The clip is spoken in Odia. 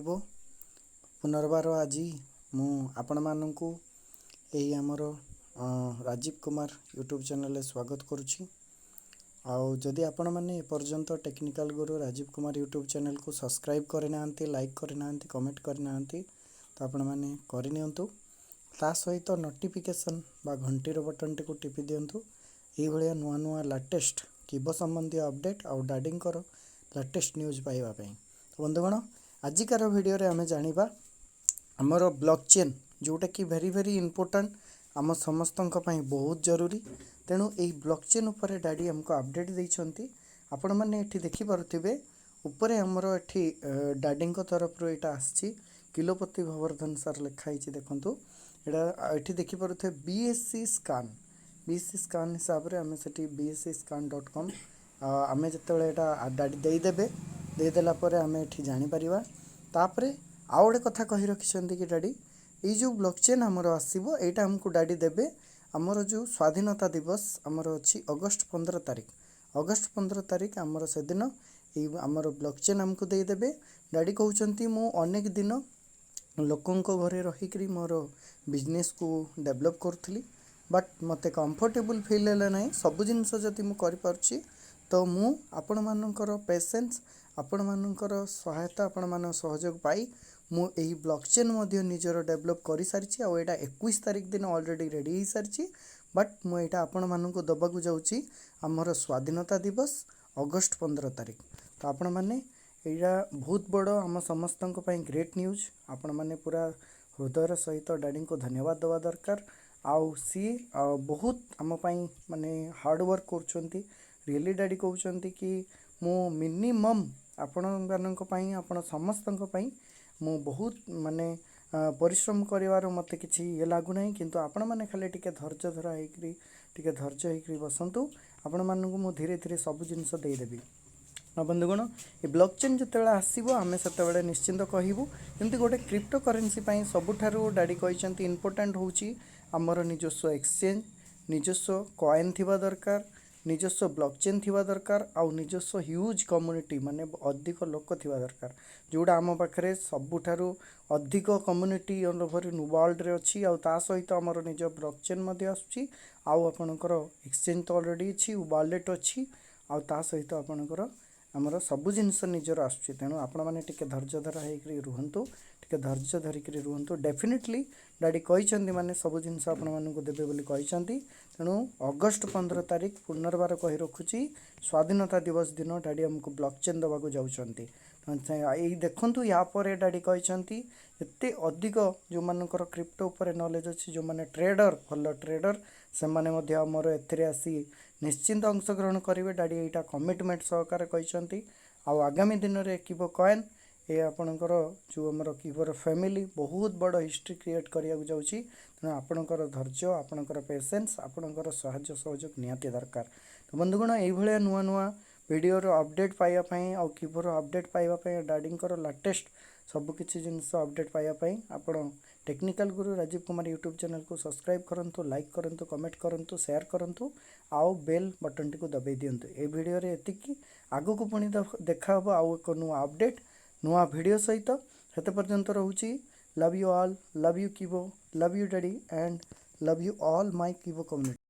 କିଭୋ। ପୁନର୍ବାର ଆଜି ମୁଁ ଆପଣମାନଙ୍କୁ ଏହି ଆମର ରାଜୀବ କୁମାର ୟୁଟ୍ୟୁବ୍ ଚ୍ୟାନେଲରେ ସ୍ୱାଗତ କରୁଛି। ଆଉ ଯଦି ଆପଣମାନେ ଏପର୍ଯ୍ୟନ୍ତ ଟେକ୍ନିକାଲ ଗୁରୁ ରାଜୀବ କୁମାର ୟୁଟ୍ୟୁବ୍ ଚ୍ୟାନେଲକୁ ସବସ୍କ୍ରାଇବ୍ କରିନାହାନ୍ତି, ଲାଇକ୍ କରିନାହାନ୍ତି, କମେଣ୍ଟ କରିନାହାନ୍ତି, ତ ଆପଣମାନେ କରିନିଅନ୍ତୁ। ତା ସହିତ ନୋଟିଫିକେସନ୍ ବା ଘଣ୍ଟିର ବଟନ୍ଟିକୁ ଟିପି ଦିଅନ୍ତୁ, ଏଇଭଳିଆ ନୂଆ ନୂଆ ଲାଟେଷ୍ଟ କିଭୋ ସମ୍ବନ୍ଧୀୟ ଅପଡ଼େଟ୍ ଆଉ ଡାଡ଼ିଙ୍କର ଲାଟେଷ୍ଟ ନ୍ୟୁଜ୍ ପାଇବା ପାଇଁ। ତ ବନ୍ଧୁଗଣ, ଆଜିକାର ଭିଡ଼ିଓରେ ଆମେ ଜାଣିବା ଆମର ବ୍ଲକ୍ ଚେନ୍, ଯେଉଁଟାକି ଭେରି ଭେରି ଇମ୍ପୋର୍ଟାଣ୍ଟ, ଆମ ସମସ୍ତଙ୍କ ପାଇଁ ବହୁତ ଜରୁରୀ। ତେଣୁ ଏଇ ବ୍ଲକ୍ ଚେନ୍ ଉପରେ ଡାଡ଼ି ଆମକୁ ଅପଡ଼େଟ୍ ଦେଇଛନ୍ତି। ଆପଣମାନେ ଏଠି ଦେଖିପାରୁଥିବେ, ଉପରେ ଆମର ଏଠି ଡାଡ଼ିଙ୍କ ତରଫରୁ ଏଇଟା ଆସିଛି। କିଲୋପତି ଗୋବର୍ଦ୍ଧନ ସାର୍ ଲେଖା ହେଇଛି। ଦେଖନ୍ତୁ, ଏଇଟା ଏଠି ଦେଖିପାରୁଥିବେ BSC scan. BSC scan ହିସାବରେ ଆମେ ସେଠି bscscan.com ଆମେ ଯେତେବେଳେ ଏଇଟା ଡାଡ଼ି ଦେଇଦେବେ, ଦେଇଦେଲା ପରେ ଆମେ ଏଠି ଜାଣିପାରିବା। ତାପରେ ଆଉ ଗୋଟେ କଥା କହି ରଖିଛନ୍ତି କି ଡାଡ଼ି, ଏଇ ଯେଉଁ ବ୍ଲକ୍ ଚେନ୍ ଆମର ଆସିବ, ଏଇଟା ଆମକୁ ଡାଡ଼ି ଦେବେ ଆମର ଯେଉଁ ସ୍ୱାଧୀନତା ଦିବସ ଆମର ଅଛି ଅଗଷ୍ଟ 15 ତାରିଖ। ଅଗଷ୍ଟ 15 ତାରିଖ ଆମର ସେଦିନ ଏଇ ଆମର ବ୍ଲକ୍ ଚେନ୍ ଆମକୁ ଦେଇଦେବେ। ଡାଡ଼ି କହୁଛନ୍ତି, ମୁଁ ଅନେକ ଦିନ ଲୋକଙ୍କ ଘରେ ରହିକରି ମୋର ବିଜନେସ୍କୁ ଡେଭଲପ୍ କରୁଥିଲି, ବଟ୍ ମୋତେ କମ୍ଫର୍ଟେବୁଲ୍ ଫିଲ୍ ହେଲା ନାହିଁ। ସବୁ ଜିନିଷ ଯଦି ମୁଁ କରିପାରୁଛି, ତ ମୁଁ ଆପଣମାନଙ୍କର ପେସେନ୍ସ, ଆପଣମାନଙ୍କର ସହାୟତା, ଆପଣମାନଙ୍କ ସହଯୋଗ ପାଇ ମୁଁ ଏହି ବ୍ଲକ୍ ଚେନ୍ ମଧ୍ୟ ନିଜର ଡେଭଲପ୍ କରିସାରିଛି। ଆଉ ଏଇଟା 21 ତାରିଖ ଦିନ ଅଲରେଡ଼ି ରେଡ଼ି ହେଇସାରିଛି, ବଟ୍ ମୁଁ ଏଇଟା ଆପଣମାନଙ୍କୁ ଦେବାକୁ ଯାଉଛି ଆମର ସ୍ୱାଧୀନତା ଦିବସ ଅଗଷ୍ଟ 15 ତାରିଖ। ତ ଆପଣମାନେ, ଏଇଟା ବହୁତ ବଡ଼ ଆମ ସମସ୍ତଙ୍କ ପାଇଁ ଗ୍ରେଟ୍ ନ୍ୟୁଜ୍। ଆପଣମାନେ ପୁରା ହୃଦୟର ସହିତ ଡାଡ଼ିଙ୍କୁ ଧନ୍ୟବାଦ ଦେବା ଦରକାର। ଆଉ ସିଏ ବହୁତ ଆମ ପାଇଁ ମାନେ ହାର୍ଡ଼ୱାର୍କ କରୁଛନ୍ତି। ରିଏଲି ଡାଡ଼ି କହୁଛନ୍ତି କି ମୁଁ ମିନିମମ୍ ଆପଣମାନଙ୍କ ପାଇଁ, ଆପଣ ସମସ୍ତଙ୍କ ପାଇଁ ମୁଁ ବହୁତ ମାନେ ପରିଶ୍ରମ କରିବାର ମୋତେ କିଛି ଇଏ ଲାଗୁନାହିଁ, କିନ୍ତୁ ଆପଣମାନେ ଖାଲି ଟିକେ ଧୈର୍ଯ୍ୟ ଧରା ହେଇକରି, ଟିକେ ଧୈର୍ଯ୍ୟ ହେଇକରି ବସନ୍ତୁ। ଆପଣମାନଙ୍କୁ ମୁଁ ଧୀରେ ଧୀରେ ସବୁ ଜିନିଷ ଦେଇଦେବି। ଆଉ ବନ୍ଧୁଗଣ, ଏ ବ୍ଲକ୍ ଚେନ୍ ଯେତେବେଳେ ଆସିବ, ଆମେ ସେତେବେଳେ ନିଶ୍ଚିନ୍ତ କହିବୁ। ଯେମିତି ଗୋଟେ କ୍ରିପ୍ଟୋ କରେନ୍ସି ପାଇଁ ସବୁଠାରୁ ଡାଡ଼ି କହିଛନ୍ତି ଇମ୍ପୋର୍ଟାଣ୍ଟ ହେଉଛି ଆମର ନିଜସ୍ୱ ଏକ୍ସଚେଞ୍ଜ, ନିଜସ୍ୱ କଏନ୍ ଥିବା ଦରକାର, ନିଜସ୍ୱ ବ୍ଲକ୍ ଚେନ୍ ଥିବା ଦରକାର ଆଉ ନିଜସ୍ୱ ହ୍ୟୁଜ୍ କମ୍ୟୁନିଟି, ମାନେ ଅଧିକ ଲୋକ ଥିବା ଦରକାର, ଯେଉଁଟା ଆମ ପାଖରେ ସବୁଠାରୁ ଅଧିକ କମ୍ୟୁନିଟି ଅଲ୍ ଓଭର୍ ୱାର୍ଲଡ଼ରେ ଅଛି। ଆଉ ତା ସହିତ ଆମର ନିଜ ବ୍ଲକ୍ ଚେନ୍ ମଧ୍ୟ ଆସୁଛି। ଆଉ ଆପଣଙ୍କର ଏକ୍ସଚେଞ୍ଜ ତ ଅଲରେଡ଼ି ଅଛି, ୱାଲେଟ୍ ଅଛି, ଆଉ ତା ସହିତ ଆପଣଙ୍କର ଆମର ସବୁ ଜିନିଷ ନିଜର ଆସୁଛି। ତେଣୁ ଆପଣମାନେ ଟିକେ ଧୈର୍ଯ୍ୟ ଧରା ହେଇକରି ରୁହନ୍ତୁ, ଟିକେ ଧୈର୍ଯ୍ୟ ଧରିକରି ରୁହନ୍ତୁ। ଡେଫିନେଟଲି ଡାଡ଼ି କହିଛନ୍ତି, ମାନେ ସବୁ ଜିନିଷ ଆପଣମାନଙ୍କୁ ଦେବେ ବୋଲି କହିଛନ୍ତି। ତେଣୁ ଅଗଷ୍ଟ 15 ତାରିଖ, ପୁନର୍ବାର କହି ରଖୁଛି, ସ୍ୱାଧୀନତା ଦିବସ ଦିନ ଡାଡ଼ି ଆମକୁ ବ୍ଲକ୍ ଚେନ୍ ଦେବାକୁ ଯାଉଛନ୍ତି। ଏଇ ଦେଖନ୍ତୁ, ୟା ପରେ ଡାଡ଼ି କହିଛନ୍ତି, ଏତେ ଅଧିକ ଯେଉଁମାନଙ୍କର କ୍ରିପ୍ଟୋ ଉପରେ ନଲେଜ୍ ଅଛି, ଯେଉଁମାନେ ଟ୍ରେଡ଼ର, ଭଲ ଟ୍ରେଡ଼ର, ସେମାନେ ମଧ୍ୟ ଆମର ଏଥିରେ ଆସି ନିଶ୍ଚିନ୍ତ ଅଂଶଗ୍ରହଣ କରିବେ। ଡାଡ଼ି ଏଇଟା କମିଟମେଣ୍ଟ ସହକାରେ କହିଛନ୍ତି। ଆଉ ଆଗାମୀ ଦିନରେ କିଭୋ କଏନ୍, ଏ ଆପଣଙ୍କର ଯେଉଁ ଆମର କିଭୋର ଫ୍ୟାମିଲି ବହୁତ ବଡ଼ ହିଷ୍ଟ୍ରି କ୍ରିଏଟ୍ କରିବାକୁ ଯାଉଛି। ତେଣୁ ଆପଣଙ୍କର ଧୈର୍ଯ୍ୟ, ଆପଣଙ୍କର ପେସେନ୍ସ, ଆପଣଙ୍କର ସାହାଯ୍ୟ ସହଯୋଗ ନିହାତି ଦରକାର। ତ ବନ୍ଧୁଗଣ, ଏଇଭଳିଆ ନୂଆ ନୂଆ ଭିଡ଼ିଓର ଅପଡ଼େଟ୍ ପାଇବା ପାଇଁ ଆଉ କିଭୋର ଅପଡ଼େଟ୍ ପାଇବା ପାଇଁ, ଡାଡ଼ିଙ୍କର ଲାଟେଷ୍ଟ ସବୁକିଛି ଜିନିଷ ଅପଡ଼େଟ୍ ପାଇବା ପାଇଁ ଆପଣ ଟେକ୍ନିକାଲ ଗୁରୁ ରାଜୀବ କୁମାର ୟୁଟ୍ୟୁବ୍ ଚ୍ୟାନେଲକୁ ସବସ୍କ୍ରାଇବ୍ କରନ୍ତୁ, ଲାଇକ୍ କରନ୍ତୁ, କମେଣ୍ଟ କରନ୍ତୁ, ସେୟାର କରନ୍ତୁ ଆଉ ବେଲ୍ ବଟନ୍ଟିକୁ ଦବାଇ ଦିଅନ୍ତୁ। ଏ ଭିଡ଼ିଓରେ ଏତିକି। ଆଗକୁ ପୁଣି ଦେଖା ହେବ ଆଉ ଏକ ନୂଆ ଅପଡ଼େଟ୍, ନୂଆ ଭିଡ଼ିଓ ସହିତ। ସେତେ ପର୍ଯ୍ୟନ୍ତ ରହୁଛି। Love you all, love you Kivo, love you daddy and love you all my Kivo community.